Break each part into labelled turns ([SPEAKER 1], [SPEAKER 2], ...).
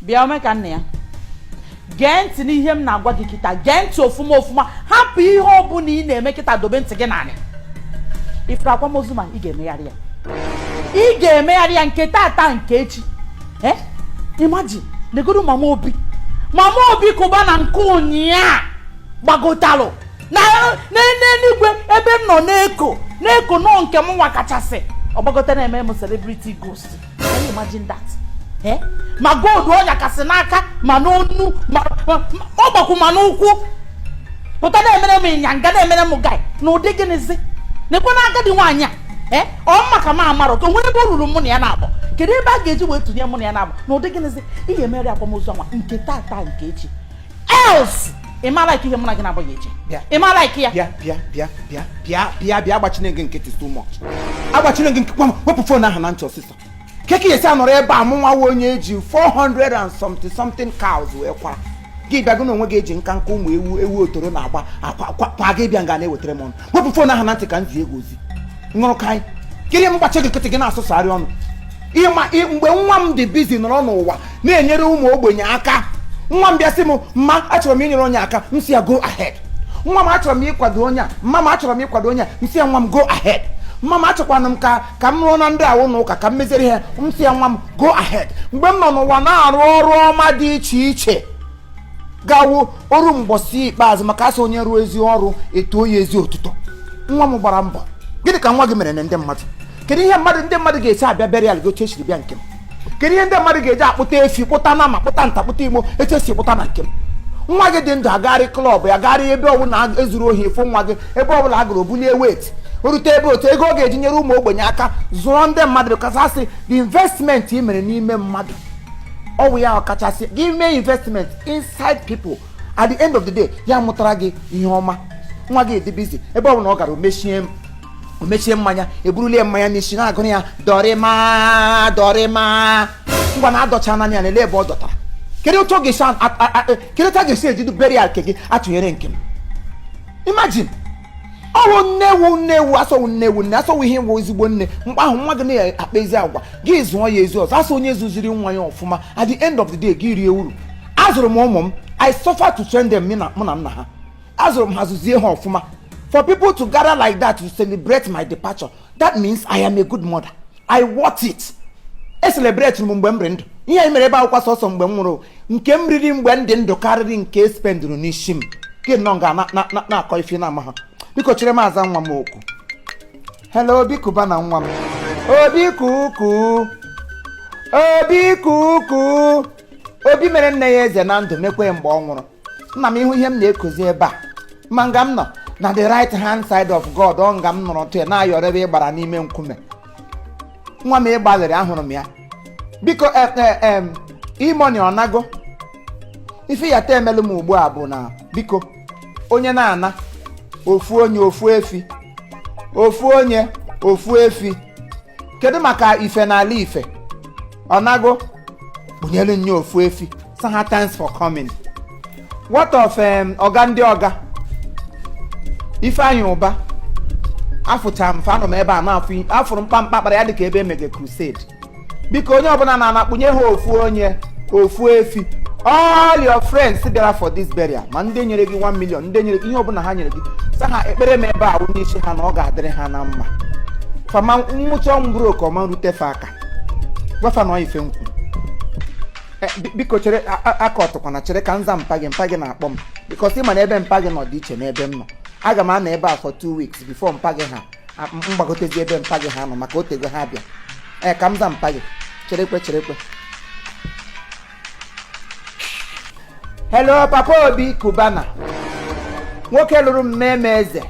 [SPEAKER 1] Bịa, Omekannaya, gee ntị n'ihe m na-agwa gị kịta. Gee ntị ofuma ofuma. Hapụ ihe ọbụla ị na-eme kịta, dobe ntị gị naanị. Ifuru akwamozu ma ị ga-emegharị ya, ị ga-emegharị ya nke tata, nke echi. Eh, imagine, negodu mama Obi, mama Obi kụba na nke ụnyaa gbagotalụ na n'eluigwe ebe m nọ na-eko na-eko nọ nke m nwa kachasị ọgbagote na-eme m celebrity ghost. Can you imagine that? Eh, ma gold ọnya kasị n'aka, ma n'onu, ma ọ gbakwu, ma n'ụkwụ, pụta na-emere m ịnyanga, na-emere m guy na ụdị gịnịzi? Nekwe na agadi nwaanyị a. Ee, ọ maka m amarọ ka o nwere ebe o ruru mụ na ya na-abụ. Kedu ebe a ga-eji wee tụnye mụ na ya na-abụ na ụdị gịnịzi? Ị ga-emeri akwamozu anwa nke tata, nke echi, else ị ma like ihe mụ na gị na-abụghị echi.
[SPEAKER 2] Bịa.
[SPEAKER 1] Ị ma like ya.
[SPEAKER 2] Bịa, bịa, bịa, bịa, bịa, bịa, bịa. Agbachine gị nkịtị too much. Agbachine gị nkịtị. Wepụ phone ahụ na ntị ọsịsọ. Keke esi anọrọ ebe a, mụ nwa onye eji 400 and something something cows wee kwara gị, bịa gị na onwe gị eji nka nka ụmụ ewu ewu otoro na-agba akwa kwa kwa gị, bịa nga na-ewetara m ọnụ. Wepụ phone ahụ na ntị ka m zie gị ozi. Ṅụrụ ka anyị kiri m gbachi gị nkịtị, gị na-asụsarị ọnụ. Ịma mgbe nwa m dị busy nọrọ n'ụwa na-enyere ụmụ ogbenye aka, nwa m bịa sị m, "Mma, achọrọ m inyere onye aka," m sị ya, "Go ahead." Nwa m, "Achọrọ m ịkwado onye a. Mma m, achọrọ m ịkwado onye a," m sị ya, "Nwa m, go ahead." Mma m, achọkwana m ka m rụọ na ndị awụ na ụka ka m meziere ha, m sị ya, "Nwa m, go ahead." Mgbe m nọ n'ụwa na-arụ ọrụ ọma dị iche iche, gawo oru mgbọsị ikpeazụ, maka asị onye rụọ ezi ọrụ etuo ya ezi otuto. Nwa m gbara mbọ. Gịnị ka nwa gị mere na ndị mmadụ? Kedu ihe mmadụ, ndị mmadụ ga-esi abịa burial gị otu esiri bịa nke m? Kedu ihe ndị mmadụ ga-eji akpụta efi, kpụta nama, kpụta nta, kpụta imo, etu esi kpụta na nke m? Nwa gị dị ndụ agagharị club ya, gagharị ebe ọbụla ezuru ohi fụ nwa gị, ebe ọbụla a gụrụ obulie wet o rute ebe otu ego ọ ga-eji nyere ụmụ ogbenye aka, zụọ ndị mmadụ, because asị the investment ị mere n'ime mmadụ, ọ bụ ya ọkachasị gị mee investment inside people. At the end of the day, ya mụtara gị ihe ọma. Nwa gị dị busy ebe ọ bụla ọ gara, o mechie mmanya, eburulie mmanya n'isi, na-agụrụ ya dọrịma dọrịma. Ngwa, na adọcha n'anya na ele ebe ọ dọtara. Kedu otu ọ ga-esi kedu otu a ga-esi ejidu burial nke gị atụnyere nke m? Imagine, ọwụ nnewu nnewu asọwụ nnewu nne asọwụ ihe nwe ezigbo nne. Mgbe ahụ nwa gị na-akpa ezi agwa, gị zụọ ya ezi ọzọ. Asọ onye zụziri nwa ya ọfụma, at the end of the day, gị rie uru. Azụrụ m ụmụ m. I suffer to train them. Mụ na nna ha, azụrụ m ha, zụzie ha ọfụma. For people to gather like that to celebrate my departure, that means I am a good mother. I worth it. E celebrate m mgbe m rị ndụ. Ihe anyị mere ebe akwụkwọ sọsọ mgbe m nwụrụ, nke m riri mgbe m dị ndụ karịrị nke e spendụrụ n'isi m. Gị nọ nga na-akọ ife na ama ha. Biko chere m aza nwa m okwu. Hello, Obi Kubana, nwa m, Obi kuku, Obi kuku. Obi mere nne ya eze na ndụ, mekwe mgbe ọ nwụrụ. Nna m, ihu ihe m na-ekozi ebe a, ma nga m nọ na the right hand side of God, ọ nga m nọrọ tụ ya na-ayọrọ ebe ị gbara n'ime nkume. Nwa m, ị gbalịrị, ahụrụ m ya. Biko, em imoni ọnago ife ya ta emelụ m ugbu a bụ na, biko, onye na-ana ofu onye ofu efi, ofu onye ofu efi. Kedu maka ife n'ala ife ọnago kpunyelu nye ofu efi? Sa ha thanks for coming. What of ọga ndị ọga Ifeanyị Ụba? Afụcha m fa, anọ m ebe a na-afụ, afụrụ mkpamkpa kpara ya dịka ebe emege crusade. Biko, onye ọbụla na-anakpunye ha ofu onye ofu efi. All your friends bịara for this burial, ma ndị nyere gị 1 million, ndị nyere gị ihe ọbụla ha nyere gị, sa ha ekpere m ebe a wụ n'isi ha na ọ ga-adịrị ha na mma. Fama nwụcha ọnwụ bụrụ oke ọma nrute fe aka, gwafa na ọ ife nkwu. Biko chere, aka ọtụkwana. Chere ka nza mpa gị. Mpa gị na-akpọ m, because ị ma na ebe mpa gị nọ dị iche n'ebe m nọ. Aga m anọ ebe a for 2 weeks before mpa gị ha mgbagotezi ebe mpa gị ha nọ, maka otego ha bịa. Ee, ka m za mpa gị. Cherekwe, cherekwe. Hello, Papa Obi Kubana, nwoke lụrụ m mee m eze,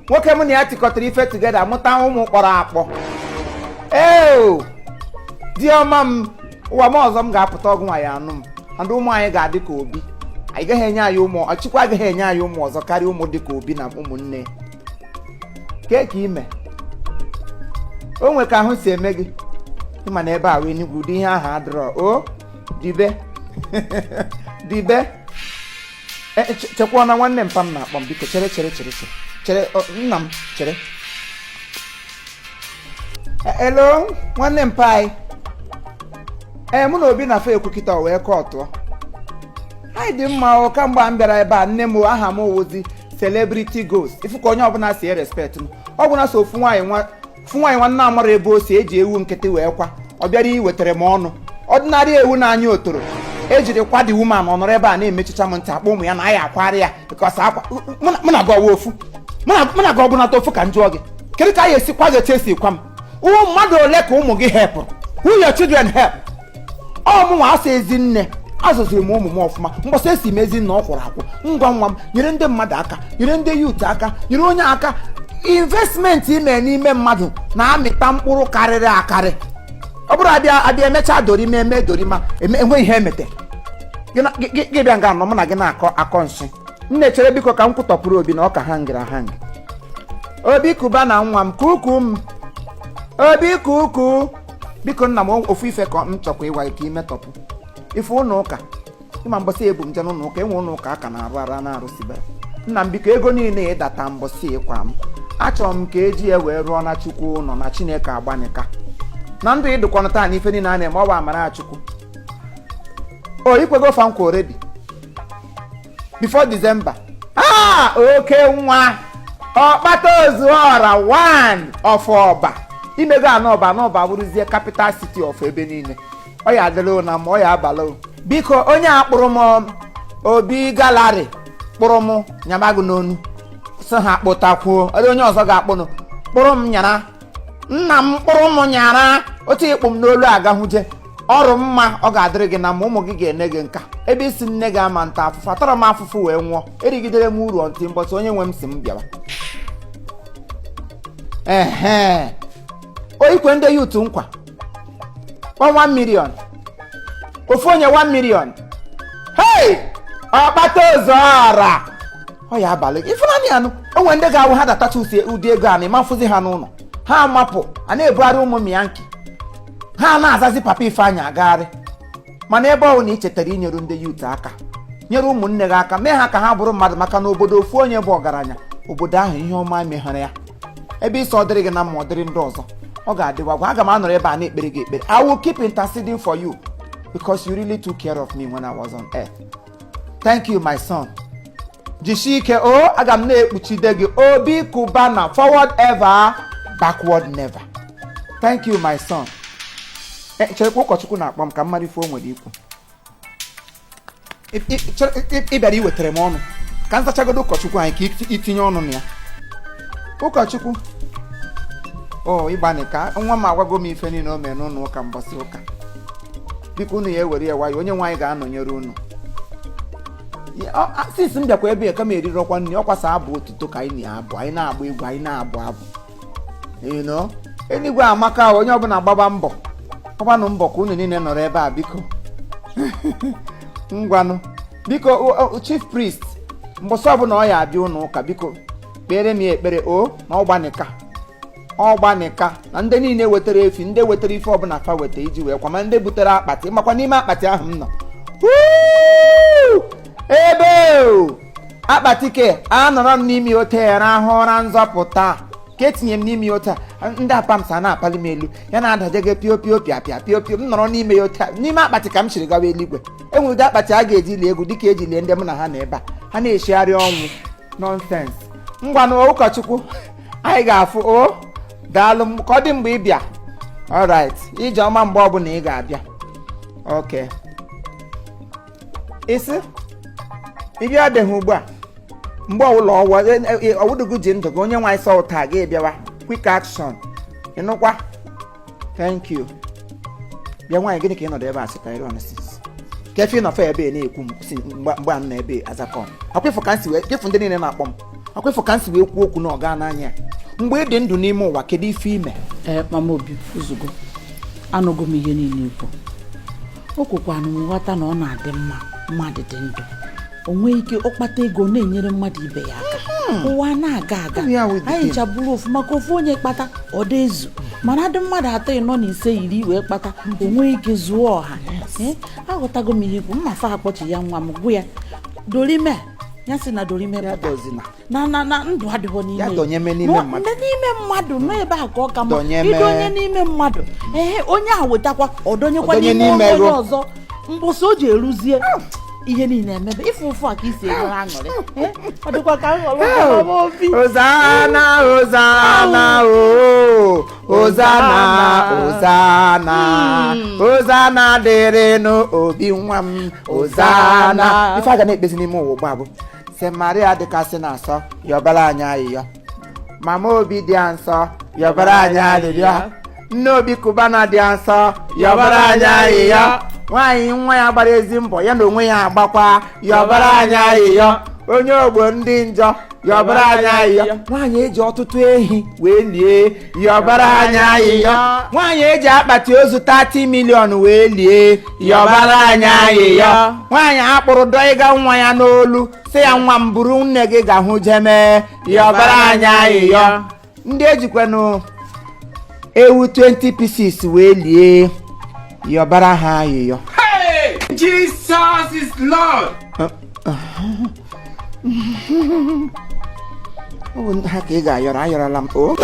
[SPEAKER 2] nwoke mụ na ya tikọtara ife together, mụta ụmụ kpọrọ akpọ. Ee, di ọma m, ụwa m ọzọ m ga-apụta ọgụ nwa ya anụ m, and ụmụ anyị ga-adị ka Obi. Anyị gaghị enye anyị ụmụ, Chukwu agaghị enye anyị ụmụ ọzọ karịa ụmụ dị ka Obi na ụmụnne kee ka ime o nwe ka ahụ si eme gị. Ịma na ebe a wee Enugwu ụdị ihe ahụ adịrọ o dibe dibe. Chekwa na nwanne mpa m na-akpọ m. Biko chere, chere, chere, chere, chere. Nna m, chere. Hello, nwanne mpa anyị. Ee, mụ na Obi na fa ekwu kịta wee kọtụọ. Anyị dị mma o. Kamgbe m bịara ebe a, nne m, aha m wụzi celebrity ghost. Ifu ka onye ọbụla si respect m. Ọ bụ na so ofu nwaanyị nwa, ofu nwaanyị nwanne amara ebe o si eji ewu nkịtị wee kwa. Ọ bịara iwetara m ọnụ ọdịnarị ewu na-anya otoro ejiri kwa. The woman ọ nọrọ ebe a na-emechicha m ntị, akpọ ụmụ ya na anyị akwarị ya because akwa mụ na gị ọwa ofu, mụ na gị ọbụnata ofu. Ka m jụọ gị, kedu ka anyị esi kwa gị etu esi kwa m? Ụmụ mmadụ ole ka ụmụ gị helpụrụ? Who your children help? Ọ mụnwa asa ezi nne, azụziri m ụmụ m ọfụma. Mgbọsị esi m ezi nna, ọ kwụrụ akwụ ngwa. Nwa m, nyere ndị mmadụ aka, nyere ndị youth aka, nyere onye aka. Investment ime n'ime mmadụ na-amịta mkpụrụ karịrị akarị. Ọ bụrụ abịa abịa emechaa dorima, eme dorima, enwe ihe emete. Gị bịa nga nọ, mụ na gị na-akọ akọ nsị. M na-echere, biko, ka m kwụtọpụrụ Obi na ọ ka ha ngịrị ha ngị. Obi kuba na nwa m kuku m, Obi kuku, biko nna m, ofu ife ka m chọkwa ịgwa gị ka imetọpụ ife ụlọ ụka. Ịma mbọsị ebu m je n'ụlọ ụka, enwe ụlọ ụka a ka na-arụ arụ na-arụsibara. Nna m, biko, ego niile ịdata mbọsị ịkwa m, achọrọ m ka eji ya wee rụọ na Chukwu ụlọ na Chineke agbanika na ndụ. Ịdụkwanụ taa na ife niile a na-eme, ọ bụ amara Chukwu. O ikwego fa nkwa already before December. Ah, oke nwa ọkpata ozu ọra one of ọba imego anọba anọba bụrụzie capital city of ebe niile. Ọ ya adịrị na ma ọ ya abalị o. Biko, onye a kpụrụ m Obi gallery kpụrụ m nyama gị n'onu, sị ha kpụtakwuo. Ọ dị onye ọzọ ga-akpụnụ kpụrụ m nyara nna m, kpụrụ m nyara otu ịkpụ m n'olu agahụje ọrụ mma. Ọ ga-adịrị gị na ma ụmụ gị ga-ene gị nka ebe isi nne gị ama nta afụfụ. Atọrọ m afụfụ wee nwụọ, erigidere m uru ọntị mbọsị onye nwe m si m bịawa. Ehe, o ikwe ndị youth nkwa 1 million, ofu onye 1 million. Hey, ọkpata ozuọra, ọ ya abalị ifeanyi anụ. O nwere ndị ga-awụ ha datacha usi ụdị ego a na ịmafụzi ha n'ụlọ ha amapụ a na-ebugharị ụmụ miyanki ha na-azazi papa Ifeanyị agagharị. Mana ebe ọ bụ na ị chetara inyere ndị youth aka, nyere ụmụnne gị aka, mee ha ka ha bụrụ mmadụ, maka na obodo ofu onye bụ ọgaranya, obodo ahụ ihe ọma meghere ya. Ebe ịsọ ọ dịrị gị na mma, ọ dịrị ndị ọzọ, ọ ga-adịwa gwa. Aga m anọrọ ebe a na-ekpere gị ekpere. I will keep interceding for you because you really took care of me when I was on earth. Thank you, my son. Jisie ike o. Aga m na-ekpuchide gị. Obi Kubana, forward ever, backward never. Thank you, my son. Cherekwa, ụkọchukwu na-akpọ m ka m mara ife o nwere ikwu. Ị bịara iwetara m ọnụ ka m zachagodo ụkọchukwu anyị ka itinye ọnụ na ya. Ụkọchukwu o, ịgbanị ka nwa m agwago m ife niile o mere n'ụlọ ụka mbọsị ụka. Biko, unu ya ewere ya nwayọ. Onye nwaanyị ga-anọnyere unu. Since m bịakwa ebe a kama erirọkwa nri, ọkwasa abụ otuto ka anyị na-abụ, anyị na-agba egwu, anyị na-abụ abụ. Eluigwe amaka. Onye ọbụla gbaba mbọ, gbabanụ mbọ ka unu niile nọrọ ebe a. Biko, ngwanụ, biko, chief priest, mbọsị ọbụla ọ ya abịa ụnụ ụka, biko kpere m ya ekpere o na ọgbanika ọgbanika na ndị niile wetara efi, ndị wetara ife ọbụla fa weta iji wee kwa, ma ndị butere akpati, makwa n'ime akpati ahụ m nọ. Wuu! Ebe o akpati ke anọrọ m n'ime ote rahụ ụra nzọpụta ka etinye m n'ime ote a, ndị apamsa na-apali m elu, ya na-adajege pio pio pịa pịa pio pio. M nọrọ n'ime ya ote a, n'ime akpati ka m chiri gawa eluigwe. Enwere ụdị akpati a ga-eji lie egwu dịka eji lie ndị mụ na ha nọ ebe a, ha na-eshigharị ọnwụ nonsense. Ngwanụ, ụkọchukwu, anyị ga-afụ o. Daalụ m, ka ọ dị mgbe ị bịa. Alright, ije ọma mgbe ọbụla ị ga-abịa. Ok, isi ị adịghị ugbu a mgbe ọbụla ọwụ ọwụdụgụ ji ndụ gị, onye nwaanyị sọ ụta gị bịawa. Quick action, ịnụkwa? Thank you. Bịa nwaanyị, gịnị ka ị nọdụ ebe a sịta iri sis ka efe ịnọfe ebe a na-ekwu m si mgbe a m nọ ebe azakọ akwịfụ ka m si wee ịfụ ndị niile na-akpọ m akwịfụ ka m si wee kwuo okwu na ọga n'anya ya mgbe ị dị ndụ n'ime ụwa. Kedu ife ime?
[SPEAKER 1] Ee, mama Obi, ozugbo anụgo m ihe niile ikwu, o kwekwanụ m nghọta na ọ na-adị mma mmadụ dị ndụ, o nwee ike ọkpata ego na-enyere mmadụ ibe ya aka, ụwa na-aga aga.
[SPEAKER 2] Ya wụ the
[SPEAKER 1] anyị
[SPEAKER 2] thing.
[SPEAKER 1] ncha bụrụ ofu, maka ofu onye kpata ọ dị ezu, mana adị mmadụ atọ, ịnọ na ise, iri wee kpata, o nwee ike zuo ọha. Ee, aghọtago m ihe ikwu. Mma fa akpọchi ya nwa m, gwụ ya dorime. Ya sị na dorime
[SPEAKER 2] Ya
[SPEAKER 1] pụta.
[SPEAKER 2] dọzina.
[SPEAKER 1] Na ndụ adịghọ n'ime.
[SPEAKER 2] Ya dọnyeme n'ime mmadụ.
[SPEAKER 1] N'ime mmadụ nọ ebe a ka ọ ka mma.
[SPEAKER 2] Dọnyeme.
[SPEAKER 1] Ịdọnye n'ime mmadụ, ehe, onye ahụ wetakwa, ọ dọnyekwa
[SPEAKER 2] Ọ dọnye
[SPEAKER 1] n'ime
[SPEAKER 2] n'ime
[SPEAKER 1] onye
[SPEAKER 2] ego.
[SPEAKER 1] ọzọ. Mbọsị o ji eruzie, ihe niile emebe ife ụfụ a ka isi enwere aṅụrị. Eh, ọ dịkwa ka nghọrọ obi.
[SPEAKER 2] Hosanna, Hosanna, o Hosanna, Hosanna, Hosanna dịrịnụ obi nwa m, Hosanna. Ife a ga na-ekpezi n'ime ụwa ugbu a bụ St. Maria dịkasị na nsọ, yọbara anyị ayịyọ. Mama Obi dị nsọ, yọbara anyị arịrịọ. Nne Obi Kubana dị nsọ, yọbara anyị ayịyọ. Nwaanyị nwa ya gbara ezi mbọ, ya na onwe ya agbakwa, yọbara anyị ayịyọ. Onye ogbo ndị njọ, yọbara anyị ayịyọ. Nwaanyị eji ọtụtụ ehi wee lie, yọbara anyị ayịyọ. Nwaanyị eji akpati ozu 30 million wee lie, yọbara anyị ayịyọ. Nwaanyị akpụrụ dọịga nwa ya n'olu, sị ya, "Nwa m, buru nne gị ga hụ jeme," yọbara anyị ayịyọ. Ndị ejikwanụ ewu 20 pieces wee lie, yọbara ha ayịyọ.
[SPEAKER 3] Hey! Jesus is Lord!
[SPEAKER 2] Ọ bụ ha ka ị ga-ayọrọ, ayọrọla m o.